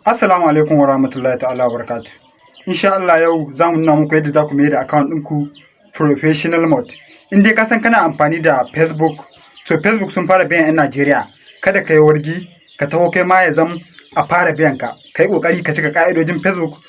Assalamu alaikum wa rahmatullahi ta'ala wa barakatuh. Insha Allah yau za mu nuna muku yadda za ku mai da account ɗinku professional mode. In dai ka san kana amfani da Facebook, to Facebook sun fara biyan 'yan Najeriya. Kada ka yi wargi, ka taho kai ma ya zam a fara biyan ka. Ka yi ƙoƙari ka cika ƙa'idojin Facebook,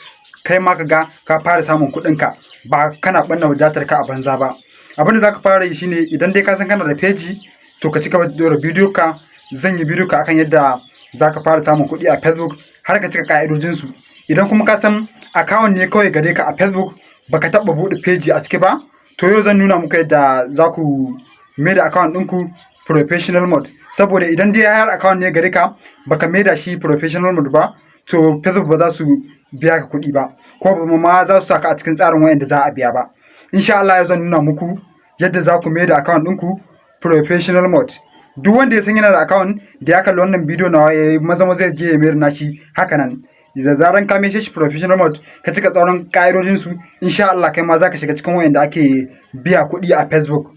kai ma ka ga ka fara samun kuɗinka, ba kana ɓanna wadatar ka a banza ba. Abin da za ka fara yi shine, idan dai ka san kana da page, to ka ci gaba da ɗora bidiyo ka. Zan yi bidiyo ka akan yadda za ka fara samun kuɗi a Facebook har ka cika ƙa'idojinsu. Idan kuma ka san account ne kawai gare ka a Facebook, baka taɓa buɗe page a ciki ba, to yau zan nuna muku yadda za ku mai da account ɗinku professional mode. Saboda idan dai har account ne gare ka, baka mai da shi professional mode ba, to Facebook ba za su biya ka kuɗi ba, ko ba ma za su saka a cikin tsarin wayanda za a biya ba. Insha Allah yau zan nuna muku yadda za ku mai da account ɗinku professional mode. Duk wanda ya san yana da account, da ya kalli wannan bidiyo nawa, ya yi maza maza ya je ya mayar nashi. Haka nan da zaran ka maishe shi professional mode, ka cika tsauran ka'idojin su, insha Allah kai ma zaka shiga cikin wayanda ake biya kuɗi a Facebook.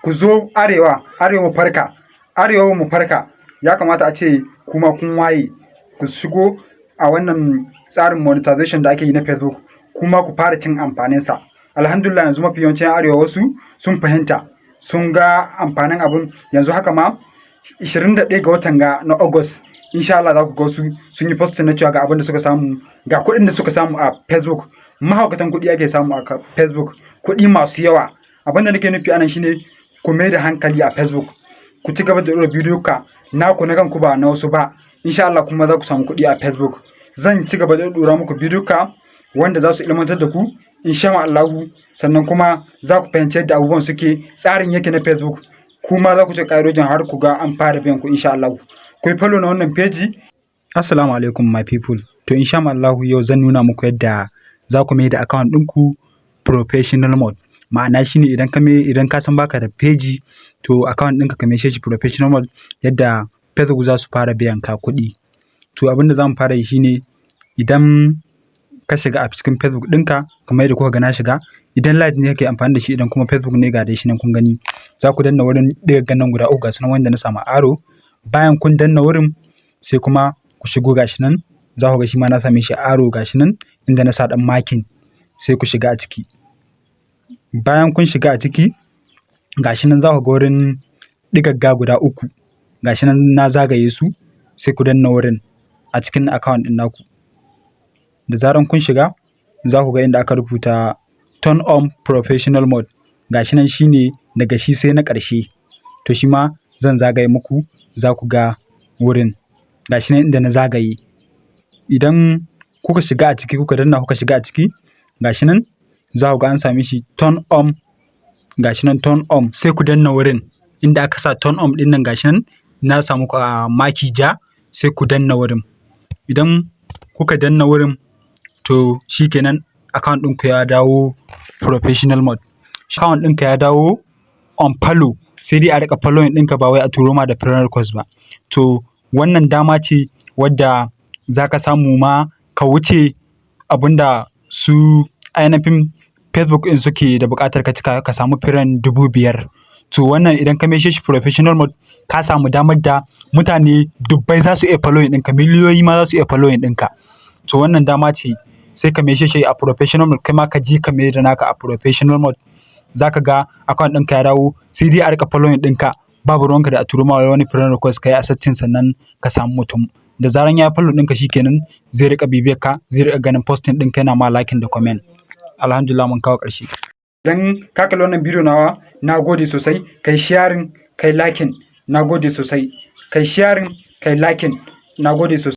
Ku zo arewa, arewa mu farka, arewa mu farka. Ya kamata a ce kuma kun waye, ku shigo a wannan tsarin monetization da ake yi na Facebook, kuma ku fara cin amfanin sa. Alhamdulillah, yanzu mafi yawancin arewa wasu sun fahimta, sun ga amfanin abun. Yanzu haka ma 21 ga watan ga na August, insha Allah za ku ga wasu sun yi post na cewa ga abin da suka samu, ga kuɗin da suka samu a Facebook. Mahaukatan kuɗi ake samu a Facebook, kuɗi masu yawa. Abin da nake nufi anan shine ku mai da hankali a Facebook, ku ci gaba da ɗora bidiyo ka naku na kanku, ba na wasu ba. Insha Allah kuma za ku samu kuɗi a Facebook. Zan ci gaba da ɗora muku bidiyo ka wanda za su ilmantar da ku, insha Allahu. Sannan kuma za ku fahimci yadda abubuwan suke, tsarin yake na Facebook, kuma za ku ci ƙa'idojin har ku ga an fara biyan ku, insha Allah. Ku yi follow na wannan page. Assalamu alaikum, my people. To, insha Allahu yau zan nuna muku yadda za ku mai da account ɗinku professional mode. Ma'ana shine idan ka san baka da page, to account ɗinka ka maishe shi professional mode, yadda Facebook za su fara biyan ka kuɗi. To, abin da za mu fara yi shine, idan ka shiga a cikin Facebook ɗinka kamar yadda kuka ga na shiga, idan Lite ne kake amfani da shi, idan kuma Facebook ne, ga dai shi nan kun gani, za ku danna wurin ɗigan nan guda uku, ga su nan wanda na samu arrow. Bayan kun danna wurin, sai kuma ku shigo, gashi nan za ku ga shi ma na same shi arrow, gashi nan inda na sa ɗan marking, sai ku shiga a ciki. Bayan kun shiga a ciki, gashi nan za ku ga wurin ɗigagga guda uku, gashi nan na zagaye su, sai ku danna wurin a cikin account ɗin naku. Da zaran kun shiga, za ku ga inda aka rubuta "Turn on professional mode", gashi nan, shine daga shi sai na ƙarshe. To, shi ma zan zagaye muku, za ku ga wurin, gashi nan inda na zagaye. Idan kuka shiga a ciki, kuka danna, kuka shiga a ciki, gashi nan za ku ga an same shi "Turn on", gashi nan "Turn on", sai ku danna wurin inda aka sa "Turn on" ɗin nan, gashi nan na samu a maki ja, sai ku danna wurin. Idan kuka danna wurin, to shikenan, account ɗinku ya dawo professional mode. Account ɗinka ya dawo on follow, sai dai a riƙa following ɗinka, ba wai a turo ma da friend request ba. To, wannan dama ce wadda za ka samu ma ka wuce abunda su ainihin Facebook ɗin suke da buƙatar ka cika, ka samu friend 5,000. To, wannan idan ka maishe shi professional mode, ka samu damar da mutane dubbai za su iya following ɗinka, miliyoyi ma za su iya following ɗinka. To, wannan dama ce, sai ka maishe shi a professional mode. Kai ma ka je ka mai da naka a professional mode, za ka ga account ɗinka ya dawo sai dai a riƙa following ɗinka, babu ruwanka da a turo ma wani friend request ka yi accepting sannan ka samu mutum. Da zaran ya follow ɗinka, shikenan, zai riƙa bibiyar ka, zai riƙa ganin posting ɗinka, yana ma liking da comment. Alhamdulillah, mun kawo ƙarshe. Idan ka kalli wannan bidiyo nawa, na gode sosai. Kai sharing, kai liking, na gode sosai. Kai sharing, kai liking, na gode sosai.